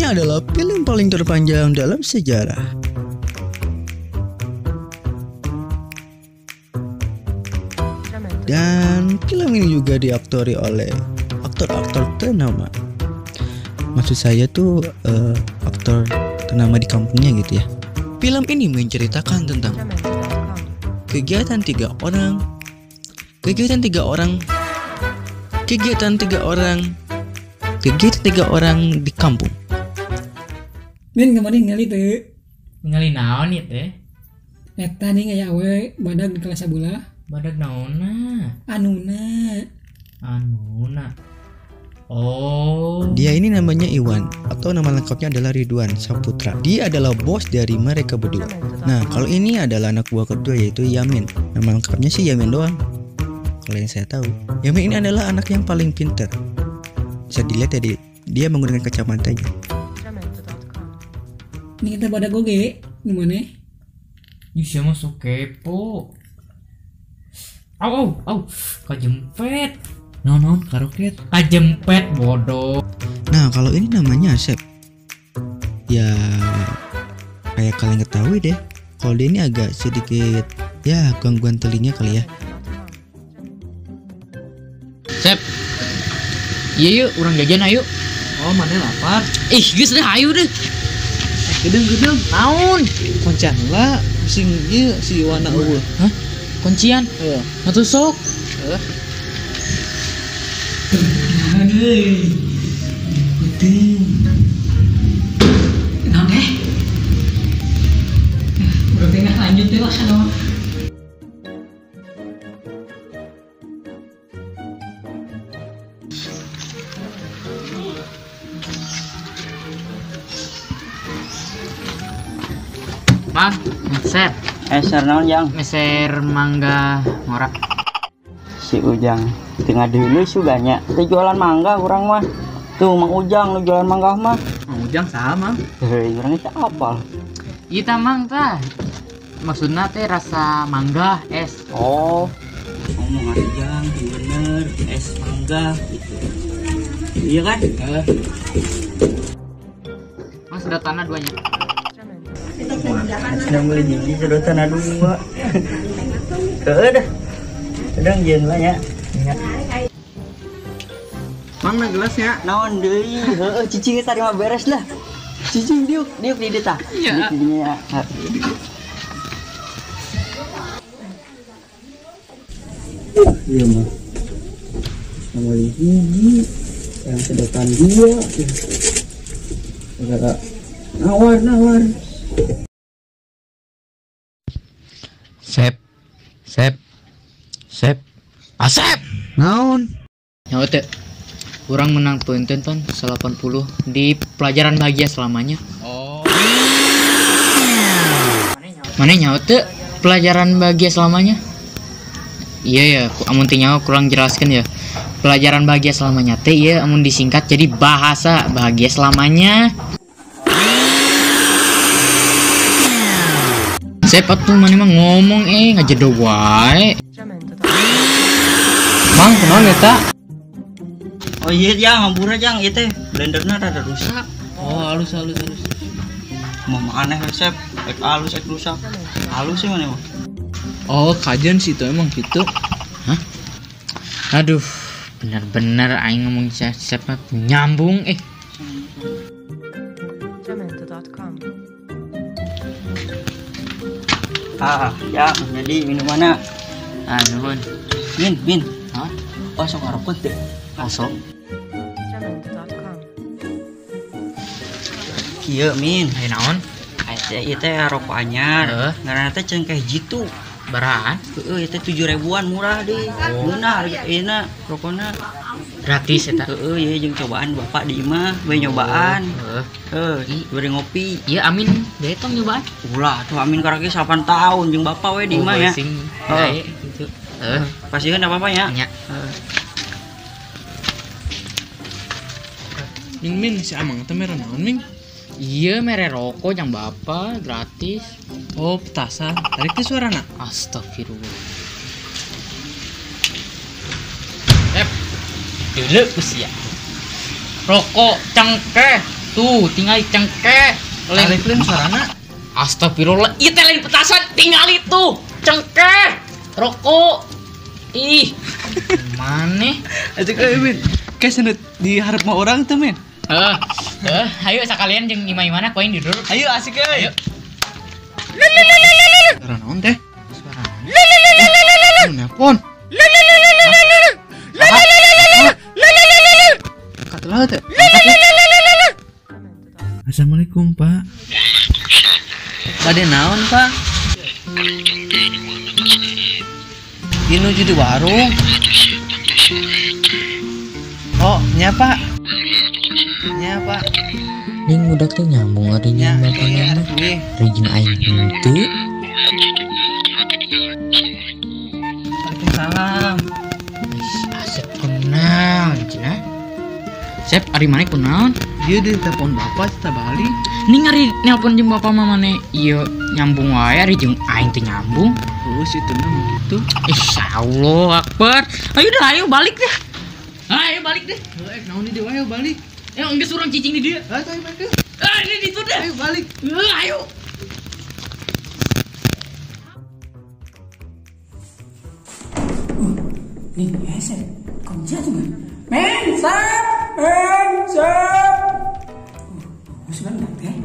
Ini adalah film paling terpanjang dalam sejarah. Dan film ini juga diaktori oleh aktor-aktor ternama. Maksud saya tuh aktor ternama di kampungnya gitu ya. Film ini menceritakan tentang kegiatan tiga orang, kegiatan tiga orang, kegiatan tiga orang, kegiatan tiga orang di kampung. Min kemarin ngali teu. Ngali naon ieu teh? Eta nih aya awe badag di kelas sabelah. Badag naonna? Anuna. Anuna. Oh. Dia ini namanya Iwan atau nama lengkapnya adalah Ridwan Saputra. Dia adalah bos dari mereka berdua. Nah, kalau ini adalah anak buah kedua yaitu Yamin. Nama lengkapnya sih Yamin doang. Kalau yang saya tahu, Yamin ini adalah anak yang paling pintar. Bisa dilihat ya, dia menggunakan kacamatanya. Ini kita badag oge, gimana? Ih, siapa masuk kepo. Au, au, au, kajempet. Non, karoket. Kajempet bodoh. Nah, kalau ini namanya Asep. Ya, kayak kalian ketahui deh. Kalau dia ini agak sedikit ya gangguan telinga kali ya. Sep. Iya yuk, urang jajan ayo. Oh, mana lapar? Ih, geus deh ayo deh. Gedeng-gedeng. Naon? Kuncian lah, sing ieu si Iwana eueuh. Hah? Kuncian? Heeh. Atuh sok. Heeh. Aduh. Penting. Naon deh? Udah tengah lanjut deh lah sana. Mang, meser. Meser naon, Jang? Meser mangga ngora. Si Ujang tengah dulu suganya. Teu jualan mangga urang mah. Tuh Mang Ujang nu jualan mangga mah. Mang Ujang saha, Mang? Heuh, urang teh apal. Ieu tah Mang tah. Maksudna teh rasa mangga es. Oh. Ngomong Ujang bener es mangga gitu. Iya kan? Heeh. Mang sedotanna duanya. Sedang beli gigi sedotan dua. Heeh dah. Sedang jieun lah nya. Mang na gelasnya. Naon deui? Heeh, cicing tadi mah beres lah. Cicing diuk, diuk di dieu tah. Iya. Diuk di dinya. Iya mah. Beli gigi yang sedotan dua. Gara nawar nawar. Sep, sep, sep, Asep. Naon? Nyawa teh. Urang menang poin pan 80 di pelajaran bahagia selamanya. Oh. Mana nyawa teh pelajaran bahagia selamanya? Iya ya, amun teu nyawa kurang jelaskan ya. Pelajaran bahagia selamanya teh iya amun disingkat jadi bahasa bahagia selamanya. Sep atuh mana mah ngomong ngajedog wae. Mang kunaon eta? Oh iya jang, hampura jang ieu teh blenderna rada rusak. Oh, halus halus halus. Mah aneh resep, ek halus ek rusak. Halus sih mana mah. Oh, kajian sih itu emang gitu. Hah? Aduh, bener-bener aing ngomong Sep mah nyambung eh. Ah, ya, jadi minumanna. Ah, nuhun. Min, min. Hah? Oh, sok ngarokok teh. Osok. Kieu, Min. Aya naon? Aya ieu teh rokok anyar. Heeh. Ngaranna teh cengkeh jitu. Barahaan? Heeh, ieu teh 7.000-an murah deui. Ngeunah harga ieuna rokona. Gratis eta. Heeh, ieu jeung cobaan bapak di imah, we nyobaan. Heeh. Heeh, bari ngopi. Ieu Amin deui tong nyobaan. Ulah, tuh Amin karaki 8 tahun jeung bapak we di imah ya. Heeh, gitu. Heeh, pasieun apa-apa nya. Nya. Heeh. Min, min, si Amang teh mere naon, Min? Iya mere rokok yang bapak gratis. Oh, petasan. Tarik teh suarana. Astagfirullah. Dulu usia. Rokok cengkeh. Tuh, tinggal cengkeh. Lain suarana. Astagfirullah, ieu teh lain petasan, tinggal itu. Cengkeh, rokok. Ih. Maneh? Acek euy, Min. Kayak senut diharap mah orang tuh, Min. Ayo sekalian jeung imah-imana koin di dulu. Ayo asik euy. Ayo. Suara naon teh? Suara naon? Nelpon. Katelah teh. Assalamualaikum, Pak. Bade naon, Pak? Ini nuju di warung. Oh, nya, Pak. Nya, Pak. Ning budak teh nyambung ari jeung bapana mah. Rijin aing henteu. Waalaikumsalam. Asep kunaon cenah? Sep ari maneh kunaon? Ieu di telepon bapak cita balik. Ning ari nelpon jeung bapak mah maneh ieu nyambung wae ari jeung aing teu nyambung. Terus itu mah gitu. Insyaallah akbar. Ayo dah, ayo balik deh. Ayo balik deh. Heuh, naon di wae balik. Ya geus urang cicing di dieu. Ayo balik deh. Ah, ini di deh. Ayo balik. Ayo. Nih, hese. Kunci juga. Men, sap, men, sap. Wis kan teh.